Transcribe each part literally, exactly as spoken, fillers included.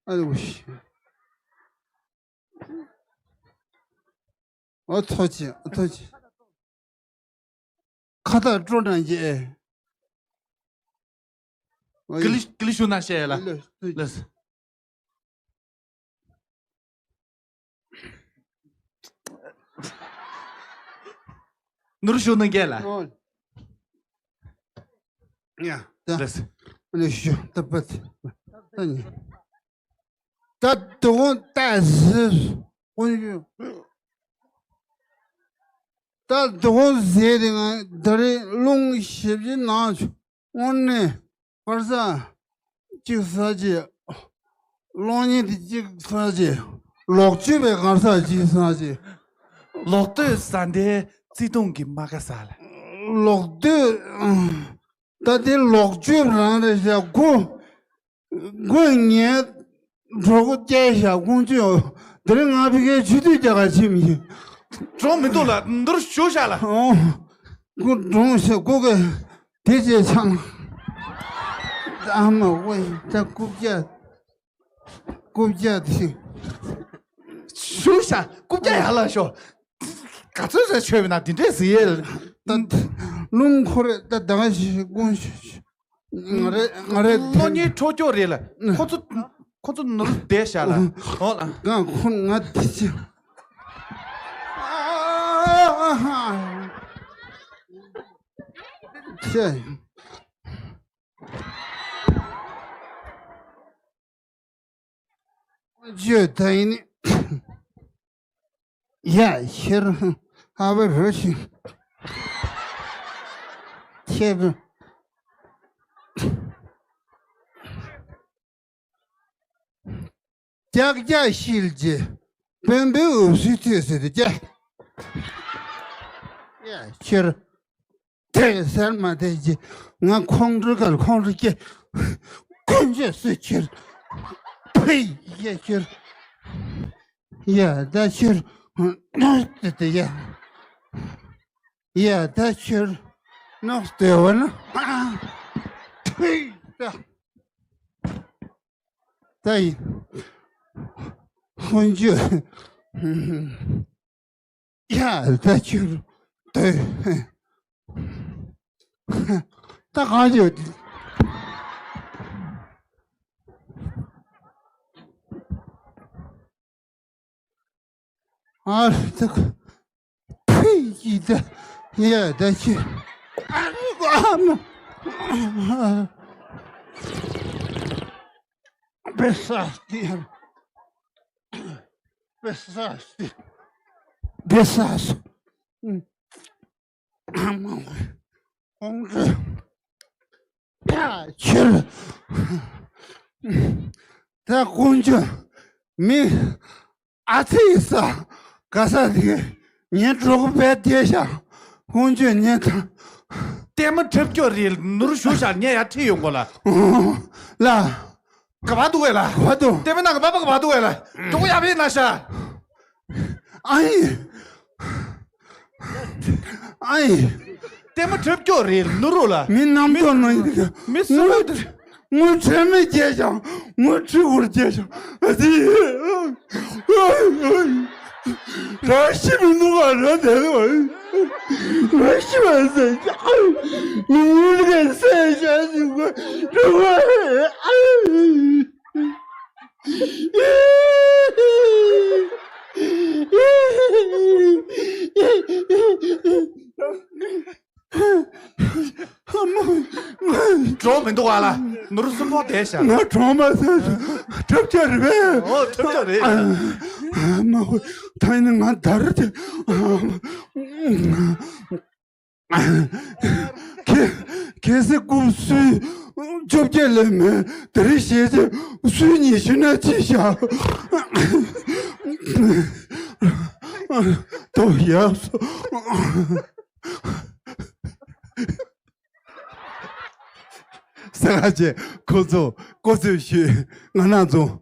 ཨ་ལོ་ཤི། ཨོ་ཐོ་ཅི་ཨོ་ཐོ་ཅི། ཁ་བཏགས་སྤྲོ་ན་འཇེ། ཀི་ལི་ཀི་ལི་ཤུ་ན་ཤེ་ལ། ལ། ནུར་ཤུ་ན་འགྱེ་ལ། ཡ། ད། ལ། ནུར་ཤུ་ད་པད། ད་ནི། ད་དུང་ད་ཟིར་ཀུན་ཞུ། ད་དུང་ཟེར་དེ་ང་ད་རེས་རླུང་ཞིབ་ཅིག་ནང་ཆུ་དངོས་གནས་གར་ས་གཅིག་ས་ཅིག་གློག་བརྙན་དེ་གཅིག་ས་ཅིག་ལོག་སྤྱོད་པའི་གར་ས་གཅིག་ས་ཅིག་ལོག་སྟོད་ས་མཐའི་བརྩེ་དུང་གི་རྨ་ཁ་ས་ལ། ལོག་སྟོད། ད་དེ་ལོག་སྤྱོད་རང་རེད་ཤག་གོ། ཁོས་ངའི་གྲོགས་པོ་བསྐྱལ་བཞག་ཁོང་ཚོས། དེ་རིང་ང་ཕ་གིའི་ཆུ་དུས་རྒྱག་ག་ཕྱིན་མི་ཤེས། གྲོགས་མི་འདུག་ལ་འདིར་བཞུགས་བཞག་ལ། ཨོ། ཁོ་གྲོངས་ཤག་ཁོ་གིས་དེ་བྱས་ཆང་། ཨ་མ་ཝེ་ད་རྐུབ་བཀྱག་རྐུབ་བཀྱག་དེ། བཞུགས་བཞག་རྐུབ་བཀྱག་ཡར་ལ་ཤོག་ག་ཚོད་ཟེར་ཆོད་པ་ན་དེ་འདྲས་ཟེར་ཡས། ད་རླུང་འཁོར་རེད་ད་ད་ག་ཞིག་དགོངས་ཞུ། ང་རེ་ང་རེ་བློ་ཉེས་འཕྲོ་སྐྱོ་རེད་ལ། ཁོ་ཚོ་ཁོ་ཚོ་ནོར་བསྡད་ཤག་ལ། ཨོ་ལ། ང་ཁོ་ང་དེ་ཅི། ཆེ། བརྗོད་ད་ཡིན་ནི། ཡ་ཤེར་ཧ་བ་རུ་ཤི། ཁྱེད། ཀྱག་ཀྱག་ཤིལ་གྱི་དཔོན་པོའི་འུབ་སུའི་ཐོས་ཟེར་ཏེ་ཀྱ། ཡ་ཤེར། དེ་ཟེར་མ་དེ་ཅི། ང་ཁོང་ཁྲོ་གར་ཁོང་ཁྲོ་སྐྱེ། ཀུན་སྤྱོད་སུ་ཁྱེར། ཕེ་ཡེ་ཁྱེར། ཡ་ད་ཁྱེར། དེ་དེ་ཡ། ཡ་ད་ཁྱེར། ནོག་སྟེ་བ་ན། ཕེ་ད། ད་ཡིན། ཁོང་ཁྲོ། ཡ་ད་ཁྱོད་དེ། ད་གང་ཡོད། ཨ་ད་ཕི་ཡི་ད་ཡ་ད་ཁྱོད་ཨ་ནི་ཨ་མ། བེ་ས་སྟི། བེ་ས་སི། བེ་ས་སི། ཨ་མ། ཁོང་ཚོས་ཕྱིར། ད་དཀོན་མཆོག་མི་ཨ་ཙི་ས་ག་ས་དེ་ངའི་གྲོགས་པོ་བས་བསྡད་ཤག་ཁོང་ཚོས་ངའི་ད། ལྟད་མོ་འཁྲབ་སྐྱོ་རེད། ནོར་ཞུ་ཤག་ངས་ཡར་ཁྲིད་ཡོང་གོ་ལ། ལ། ག་པར་འདུག་བས་ལ། ག་པར་འདུག་ལྟད་མོ་ནང་ག་པར་པ་ག་པར་འདུག་བས་ལ། གྲོགས་ཡག་པོ་ཡིན་ན་ཤ། ཨ་ཡིན། ཨ་ཡིན། ལྟད་མོ་འཁྲབ་སྐྱོ་རེད་ནོར་རོ་ལ། མི་རྣམ་རྟོག་ནང་ཡིན་གི། མི་སུ་རེད། ངོ་ཁྲེལ་མེད་སྐྱེས་ཤག་ངོ་ཁྲི་བོར་སྐྱེས་ཤག་ཨ་ཙི། ར་ཤི་མི་འདུག་ག་ར་དེ་ར་ཤི་བ་ཟེར་ཤག་ངུ་ག་ཟེར་ཤག་ཞུ་ག་ར་བ། གྲོངས་མི་འདུག་ག་ལ། ནོར་སུ་ཕོག་བསྡད་ཤག་ང་གྲོངས་མ་ཟེར། འཁྲབ་ཆ་རེད་པས། ཨོ་འཁྲབ་ཆ་རེད། ཨ་མ་ཧོ། ད་ཡིན་ན་ང་འདར་ཏེ། ཁྱེད་ཁྱེད་སེ་རྐུབ་སུས་བཅོ་བརྒྱད་ལས་མེད། དེ་རིང་ཞེས་ཆེ་སུས་ཉི་ཤུ་ན་ཅི་བཞག་ཏོ་ཡག་སོ། ས་ག་ཅེ་ཁོ་ཚོ་ཀོ་ཚོད་ཞུས། ང་ན་ཚོ་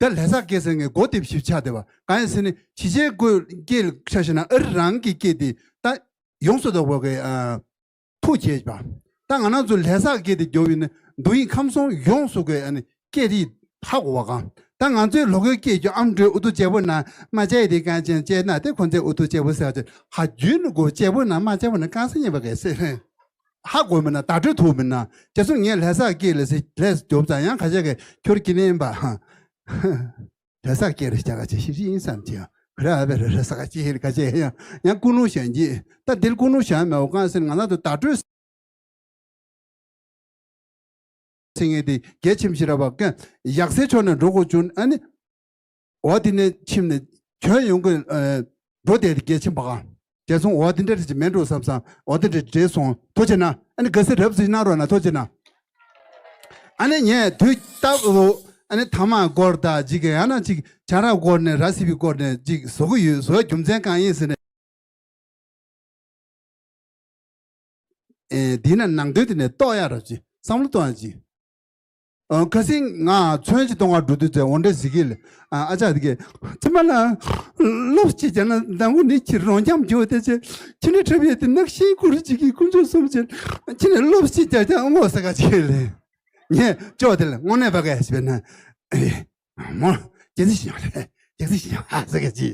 ད་ལྷ་སར་སྐྱེས་ཟེར་མཁན་གོ་དེབ་ཞིབ་ཆགས་བསྡད་པ། གང་ཡིན་ཟེར་ན་གཞིས་བྱེས་ཀྱི་སྐད་ཆ་བཤད་ན་ཨ་རི་རང་གི་སྐད་དེ་ད་ཡོངས་སུ་རྫོགས་པ་གི་ཨ། ཐུགས་དགྱེས་པ། ད་ང་རང་ཚོ་ལྷ་སར་སྐད་དེ་རྒྱོབ་ཡིན་ན་མདོ་དབུས་ཁམས་གསུམ་ཡོངས་སུ་གི་ཨ་ནི་སྐད་རིགས་ཧ་གོ་བ་གང་། ད་ང་ཚོའི་ལོ་ཀའི་སྐད་ཀྱི་ཨམ་འགྲོས་ཨུ་ཐུ་ཅེ་པོ་ན་མ་ཅེ་དེ་གང་ཅན་ཅེ་ན་དེ་ཁོ་ཚོས་ཨུ་ཐུ་ཅེ་པོ་ཟེར་ཏེ་ཧ་རྒྱུན་ནི་གོ་ཅེ་པོ་ན་མ་ཅེ་པོ་ན་གང་ས་ཉེ་བ་གས་ཟེར། ཧ་གོ་མིན་ན་བརྡ་སྤྲོད་ཐུབ་མིན་ན་ཅེ་སོང་ངས་ལྷ་སར་སྐད་ལས་ཟེར་ལས་རྒྱོབ་ཙང་ཡང་ཁ་ཤས་ཀྱི་ཁྱོར་ཀི་ནེན་པ། རེ་ས་སྐྱེ་རེ་བྱ་ག་ཅེ་ཤི་ཤི་ཡིན་བསམ་གྱི་ཡང་རེ་ཨ་བེ་རེ་རེ་ས་ག་ཅེ་ཧེ་ག་ཅེ་ཡང་ཡང་ཀུ་ནུ་ཞན་གྱི་ད་དེར་ཀུ་ནུ་ཞན་མེ་འོ་གང་ཟེར་ང་ན་དུ་ད་སྤྲོད་སེང་ངེ་དེ་རྒྱལ་ཆེམ་ཤི་ར་བ་ཀན་ཡག་སའི་ཕྱོགས་ནས་འགྲོ་དགོས་བྱུང་ཨ་ནི་འོ་དེ་ནས་ཁྱིམ་ནས་གྱོན་ཡོང་གི་འགྲོ་དེ་དེ་རྒྱལ་ཆེམ་པ་གང་། རྒྱལ་སོང་འོ་དེ་འདྲ་རེ་ཅིག་མེད་འགྲོ་བསམ་བསམ་འོ་དེ་འདྲ་བྲེལ་སོང་ཐོ་ཆེ་ན་ཨ་ནི་ག་སེ་རབ་ཟིན་ན་རོ་ན་ཐོ་ཆེ་ན། ཨ་ནི་ངས་དུས་རྟག་ཏུ་ཨ་ནི་ཐ་མག་སྐོར་དང་ཅིག་ཡང་ན་ཅིག་ཆང་རག་སྐོར་ནས་ར་སི་པི་སྐོར་ནས་ཅིག་བཟོ་གི་ཡོད་བཟོ་རྒྱུ་མཚན་གང་ཡིན་ཟེར་ནས། ཨེ་འདི་ན་ནང་དོན་དེ་ནས་རྟོགས་ཡ་ར་ཅིག་བསམ་བློ་གཏོང་ཡ་ཅིག་ཨ་ཁ་སིང་ང་ཚོན་གྱི་གཏོང་བ་འགྲོ་དུས་ཚེ་འོ་འདྲ་ཟིག་གིས་ཨ་ཨ་ཅག་དེ་གས་ཚེ་མ་ལ་སློབ་ཅིག་བྱས་ན་མདང་དགོང་ནི་ཁྱེད་རོང་འཁྱམ་འགྱོ་དེ་ཆེ་ཁྱེད་ནི་ཁྲབ་ཡས་དེ་ནག་ཤིང་ཁུར་ཅིག་གིས་ཀུན་སྤྱོད་གསུམ་ཆེ་ཁྱེད་ནི་སློབ་ཅིག་བྱས་ཀྱང་ངོ་ས་ག་ཆེ་ལེ་ངས་ཅོག་དེ་ལ་དངོས་གནས་པ་གས་ཞེས་པས་ན་ཨེ་མོ་རྒྱལ་སྲིད་ཤིང་ལེ་རྒྱལ་སྲིད་ཤིང་ཧ་ས་ག་ཅི་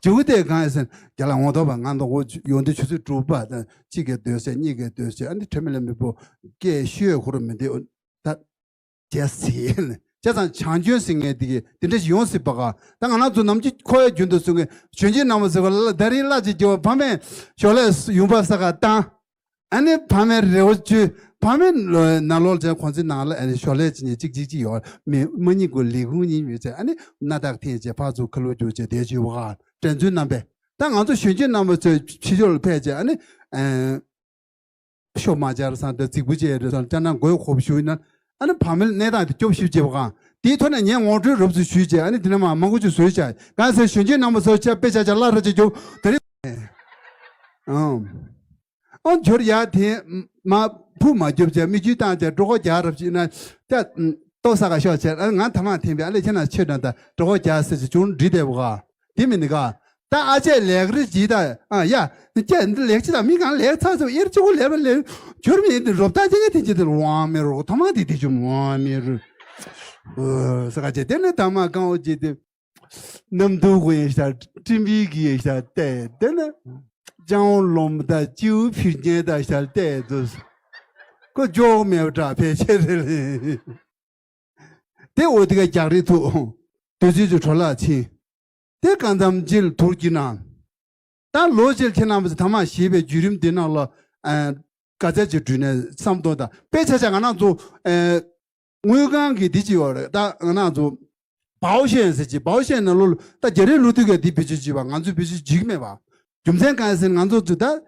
ཇུ་གུ་དེ་གང་ཡས་སན་རྒྱ་ལ་ངོ་ཐོག་པ་ང་དང་གོ་ཡོང་དུས་ཆུ་ཚོད་དྲུག་པ་དང་གཅིག་གས་སྡོད་ཟེར་གཉིས་གས་སྡོད་ཟེར་ཨ་ནི་ཁྲེ་མི་ལ་མི་པོ་སྐད་ཤོད་ཁུར་མི་འདི་ད། རྒྱལ་སྲིད་ལ། བྱས་ཙང་བྱང་ཆུབ་སེམས་ངན་འདི་གི་འདི་འདྲ་ཞིག་ཡོང་སྲིད་པ་ག་ད་ང་རང་ཚོ་ནམ་རྒྱུན་ཁོ་ཡ་རྒྱུན་དུ་གསུང་གི་གཞོན་སྐྱེས་རྣམ་པ་ཟེར་བ་ལ་ད་རིང་གླ་ཅིག་རྒྱབ་བ་ཕ་མས་ཞོར་ལས་ཡུམ་པ་ས་ག་བཏང་། ཨ་ནི་ཕ་མས་རེ་བ་བཅོལ་ཕ་མས་ནང་ལོགས་ལ་ཁོང་ཚོའི་ནང་ལ་ཨ་ནི་ཞོར་ལས་ཅི་ཉེ་གཅིག་གཅིག་གཅིག་ཡོད་མི་མ་གཉིས་དགུ་ལས་ཁུངས་གཉིས་མི་བྱས་ཨ་ནི་སྣ་ཐག་འཐེན་བྱས་ཕར་ཚུར་ཁ་ལོ་རྒྱུག་བྱས་དེ་བྱུས་བ་ག་དྲན་ཚུལ་རྣམ་པས་ད་ང་ཚོ་གཞོན་སྐྱེས་རྣམ་པ་ཚོས་ཕྱི་ཕྱོགས་ལ་ཕེབས་བྱས་ཨ་ནི། ཤོ་མ་སྦྱར་སང་དེ་རྫིག་པོ་བྱས་རེད་སང་ཅ་ན་མགོའི་ཁོབ་ཞུས་ན་ཨ་ནི་བ་མེད་གནས་སྟངས་དེ་སྐྱོབ་ཞིབ་བྱེད་པ་གང་དེའི་ཐོག་ནས་ངས་ངོ་སྤྲོད་རོབ་ཙམ་ཞུས་བྱས་ཨ་ནི་དེ་ནས་མ་མང་པོ་ཅིག་བཟོས་བྱས་གང་ཟེར་གཞོན་སྐྱེས་རྣམ་པ་ཚོ་ཆ་དཔེ་ཆ་ཆ་བླ་ར་ཅིག་རྒྱོབ་དེ་རེད། ཨང་། ཨང་འབྱོར་ཡ་དེ་མ་ཕུ་མ་རྒྱོབ་བྱས་མི་རྒྱུད་བཏང་བྱས་འགྲོ་ཁོ་རྒྱག་རབས་ཅིག་ན་ད་ལྟོ་ས་ག་ཤོག་བྱས་ཨ་ང་ཐ་མག་འཐེན་པའི་ཨ་ལེ་ཁྱེད་ན་ཆོས་དྲན་ད་འགྲོ་ཁོ་རྒྱག་ཟེར་ཅིག་བྱུང་འདྲི་བསྡད་པ་ག་དེ་མིན་ནི་ག་ད་ཨ་ཅེ་ལེགས་རེ་ཇི་ད་ཨ་ཡ་ནི་ཅེ་འདི་ལེགས་ཅི་ད་མི་གང་ལེགས་ཚ་ཚ་ཨེར་ཅི་གོ་ལེགས་ར་ལེགས་གྱུར་མི་འདི་རོབ་ད་ཅེ་ངེ་དེ་ཅི་དེ་ཝང་མེ་རོ་ཐ་མ་དེ་དེ་ཅུ་ཝང་མེ་རུ་ཨོ་ས་ག་ཅེ་དེ་ནི་ཐ་མ་གང་འོ་ཅི་དེ་ནམ་དུ་གོ་ཡེ་ཤ་ཀྲིམ་བི་གི་ཡེ་ཤ་ཏེ་དེ་ནི་ཅང་ལོམ་ད་ཅིའུ་ཕིར་ཉེ་ད་ཤ་ཏེ་དུ་ཁོ་ཇོག་མེ་བ་དྲ་ཕེ་ཆེ་རེ་ལེ། དེ་འོ་དེ་ག་རྒྱག་རེས་ཐུག་དུས་ཚོད་ཀྱི་འཕྲོ་བརླག་ཕྱིན། དེ་གང་འཚམ་ཅིག་ཐུར་གྱི་ནང་། ད་ལོ་ཕྱེད་ཁྱེད་རྣམ་པ་ཚོ་ཐ་མག་བཞེས་པའི་བརྒྱུད་རིམ་འདི་ནང་ལ་ཨ་ག་ཚད་ཅིག་བྲུས་ནས་བསམ་དོན་དང་དཔེ་ཆ་ཆ་ང་རང་ཚོ་ཨ་དངུལ་ཁང་གི་འདི་ཅིག་ཡོད་རེད་ད་ང་རང་ཚོ་བའོ་ཤན་ཟེར་ཅིག་བའོ་ཤན་ནང་ལོ་ད་རྒྱ་རིགས་ལོ་དུས་ཀྱི་འདི་བེད་སྤྱོད་བྱེད་པ་ང་ཚོས་བེད་སྤྱོད་བྱེད་ཀྱི་མེད་པ་རྒྱུ་མཚན་གང་ཡིན་ཟེར་ན་ང་ཚོ་ཚོ་ད།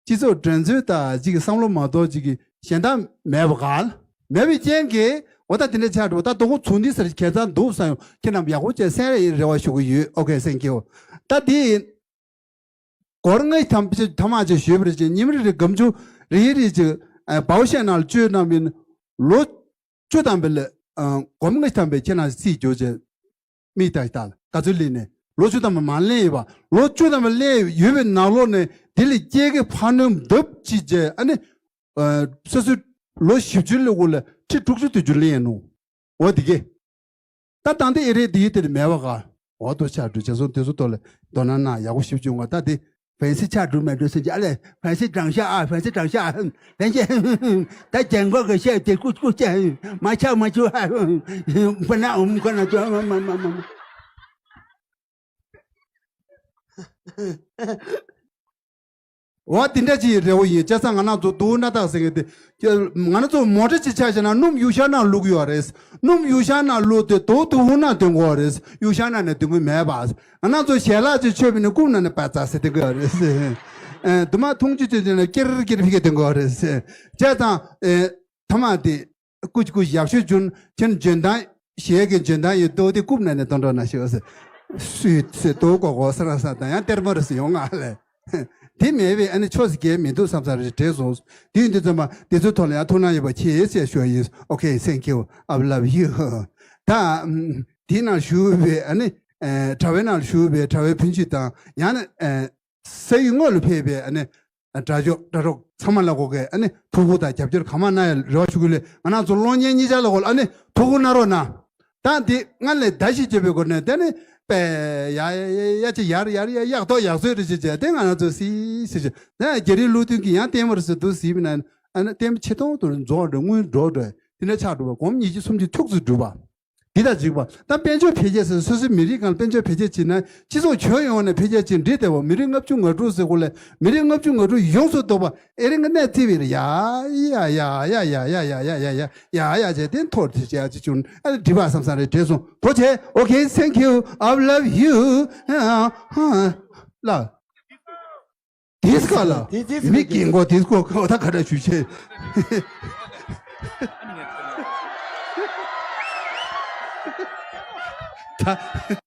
སྤྱི་ཚོགས་འགྲན་རྩོད་དང་གཅིག་གི་བསམ་བློ་མ་གཏོགས་གཅིག་གི་གཞན་དག་མེད་པ་གང་། མེད་པའི་རྐྱེན་གྱིས་འོ་ད་དེ་འདྲ་ཆགས་འགྲོ་ད་དོ་ཁོ་ཚོང་འདི་ཟེར་ཁྱད་མཚར་འདུག་བསམ་ཡོང་ཁྱེད་རྣམས་ཡག་པོ་བྱས་གསན་རེ་ཡིན་རེ་བ་ཞུ་གི་ཡོད། ཨོ་ཁེ་སེང་ཁྱེའོ། ད་དེ་སྒོར་ལྔ་ཐམ་ཐ་མག་ཅིག་ཞུས་པ་རེད་ཅེ་ཉིན་རེ་རེ་སྒམ་ཆུ་རེ་རེ་ཅིག་བའོ་ཤན་ནང་ལ་བཅོལ་གནང་མིན་ལོ་བཅུ་ཐམ་པའི་ལས་སྒོར་ལྔ་ཐམ་པའི་ཁྱེད་རྣམས་སྲིད་འཇོག་བྱས། མིག་ལྟ་ལྟ་ལ་ག་ཚོད་སླེབས་ནས་ལོ་བཅུ་ཐམ་པ་མ་སླེབས་ཡོད་པ་ལོ་བཅུ་ཐམ་པ་སླེབས་ཡོད་པའི་ནང་ལོགས་ནས་དེ་ལས་སྐྱེས་ཀྱི་ཕ་ནོམ་འདབ་ཅིག་བྱས་ཨ་ནི་སོ་སོའི་ལོ་བཞི་བཅུ་སླེབས་གོ་ལ་ཁྲི་དྲུག་ཅུ་དུ་རྒྱུ་སླེབས་ཡིན་ནོ། འོ་དེ་གས་ད་དང་དེ་ཨེ་རེད་དེ་དེར་མེད་པ་ག་འོ་དོ་ཆགས་འགྲོ་བྱས་སོང་དེ་ཚོ་ཐོག་ལ་དོ་སྣང་གནང་ཡག་པོ་ཞིབ་བྱུང་བ་ད་དེ། ཕན་སི་ཆགས་འགྲོ་མེད་འགྲོ་ཟེར་གྱི་ཨ་ལས་ཕན་སི་དྲང་ཤག་ཨ་ཕན་སི་དྲང་ཤག་ཨ་ཕན་སི་ད་ཅན་གོ་གི་ཤག་དེ་ཀུ་ཀུ་ཅན་མ་ཆགས་མ་ཆུ་ཧ་ཧུ་ཧུ་ཧུ་ཧུ་ཧུ་ཧུ་ཧུ་ཧུ་ཧུ་ཧུ་འོ་དེ་འདྲ་ཅིག་རེ་བོ་ཡིན་བྱས་ཙང་ང་རང་ཚོ་དུ་བ་སྣ་ཐག་ཟེར་མཁན་དེ་ང་རང་ཚོ་མོ་ཊ་ཅིག་ཆགས་བྱས་ན་སྣུམ་ཡུལ་ཤར་ནང་བླུག་ཡོད་རེད། སྣུམ་ཡུལ་ཤར་ནང་བླུག་དེ་དུ་བ་དུ་བ་ནང་འདོན་དགོས་རེད། ཡུལ་ཤར་ནང་ནས་འདོན་གི་མེད་པ། ང་རང་ཚོ་ཞལ་ལག་ཅིག་མཆོད་པ་ནི་རྐུབ་ནང་ནས་པ་ཙ་ཟེར་འདོན་གི་ཡོད་རེད། ཨེ་དུ་མ་འཐུང་ཆུ་ཆུ་ཆུ་ནས་ཀེར་ཀེར་ཕི་གེ་འདོན་གི་ཡོད་རེད། བྱས་ཙང་ཨེ་ཐ་མག་དེ། ཀུ་ཅི་ཀུ་ཅི་ཡག་ཤོས་བྱུང་། ཁྱེད་འཇོན་ཐང་། གཞས་ཀྱི་འཇོན་ཐང་ཡོད་དོ་དེ་རྐུབ་ནང་ནས་གཏོང་རོགས་གནང་ཞུ་ཟེར། སུས་ཟེར་དོ་གོ་གོ་ས་ར་ས་དང་ཡང་གཏེར་མ་རུ་སུ་ཡོང་ང་ལས། དེ་མེད་པའི་ཨ་ནི་ཆོས་སི་རྒྱལ་མི་འདུག་བསམ་ས་རེ་བྲེལ་སོང་། དེ་ཡིན་དུས་ཙམ་པ་དེ་ཚོའི་ཐོག་ལ་ཡང་ཐུགས་སྣང་ཡོད་པ་ཁྱེད་ཟེར་ཞུ་ཡིན། Okay, thank you, I love you. ད། དེའི་ནང་བཞུགས་པའི་ཨ་ནི་ཨེ་དྲ་བའི་ནང་བཞུགས་པའི་དྲ་བའི་ཕན་ཆད་དང་ཡང་ན་ཨེ་ས་ཡུལ་དངོས་ལ་ཕེབས་པའི་ཨ་ནི་དྲ་ཕྱོགས་དྲ་གྲོགས་ཚང་མ་ལ་གོ་གི་ཨ་ནི་ཐུགས་ཁུར་དང་རྒྱབ་སྐྱོར་གང་མང་གནང་ཡ་རེ་བ་ཞུ་གི་ལས། ང་རང་ཚོ་གློག་བརྙན་གཉིས་ཆ་ལ་གོ་ལ་ཨ་ནི་ཐུགས་ཁུར་གནང་རོགས་གནང་། ད་འདི་སྔར་ལས་ཟླ་བཞི་བྱས་པའི་སྒོ་ནས་དེ་ནི་པས་ཡ་ཡ་ཡ་ཡ་ཅི་ཡར་ཡར་ཡ་ཡག་ཐོག་ཡག་བཟོས་རེ་བྱེད་བྱས་དེ་ང་རང་ཚོ་སི་སི་བྱས་ནས་རྒྱ་རིགས་བློ་མཐུན་གྱིས་ཡང་ལྟད་མོ་རེ་ཟེར་འདུག་ཟེར་བ་ན་ཨ་ནི་ལྟད་མོ་ཆེ་མཐོང་དུ་རྫོགས་འགྲོ་དངུལ་འགྲོ་འགྲོ་དེ་འདྲ་ཆགས་འགྲོ་བ་སྒོར་མོ་ཉིས་བརྒྱ་སུམ་བརྒྱ་ཁྱུག་ཙམ་འགྲུབ་པ། འདི་དང་གཅིག་པ་ད་དཔལ་འབྱོར་འཕེལ་རྒྱས་ཟེར་སོ་སོའི་མི་རིགས་སྒང་ལ་དཔལ་འབྱོར་འཕེལ་རྒྱས་བྱེད་ན་སྤྱི་ཚོགས་ཁྱོན་ཡོངས་ནས་འཕེལ་རྒྱས་ཕྱིན་འགྲིག་བསྡད་པ། མི་རིགས་ལྔ་བཅུ་ང་དྲུག་ཟེར་གོ་ལས་མི་རིགས་ལྔ་བཅུ་ང་དྲུག་ཡོངས་སུ་རྫོགས་པ་ཨེ་རིང་གི་གནས་བརྩིས་པའི་རེད་ཡ་ཡ་ཡ་ཡ་ཡ་ཡ་ཡ་ཡ་ཡ་ཡ་ཡ་ཡ་ཡ་ཅེས་དེ་ཐོར་དེ་བྱས་ཅི་བྱུང་ཨ་ལ་འགྲིག་པ་བསམ་བསམ་རེད་དྲན་སོང་། ཐུགས་རྗེ་ཆེ། Okay, thank you, I love you. ལ། ཌི་སི་ཀོ་ལ། ཌི་སི་ཀོ་མི་རྒན་གོག་ཌི་སི་ཀོ་ཁ་བ་ད་ག་འདྲ་ཞུ་ཆེ། ད།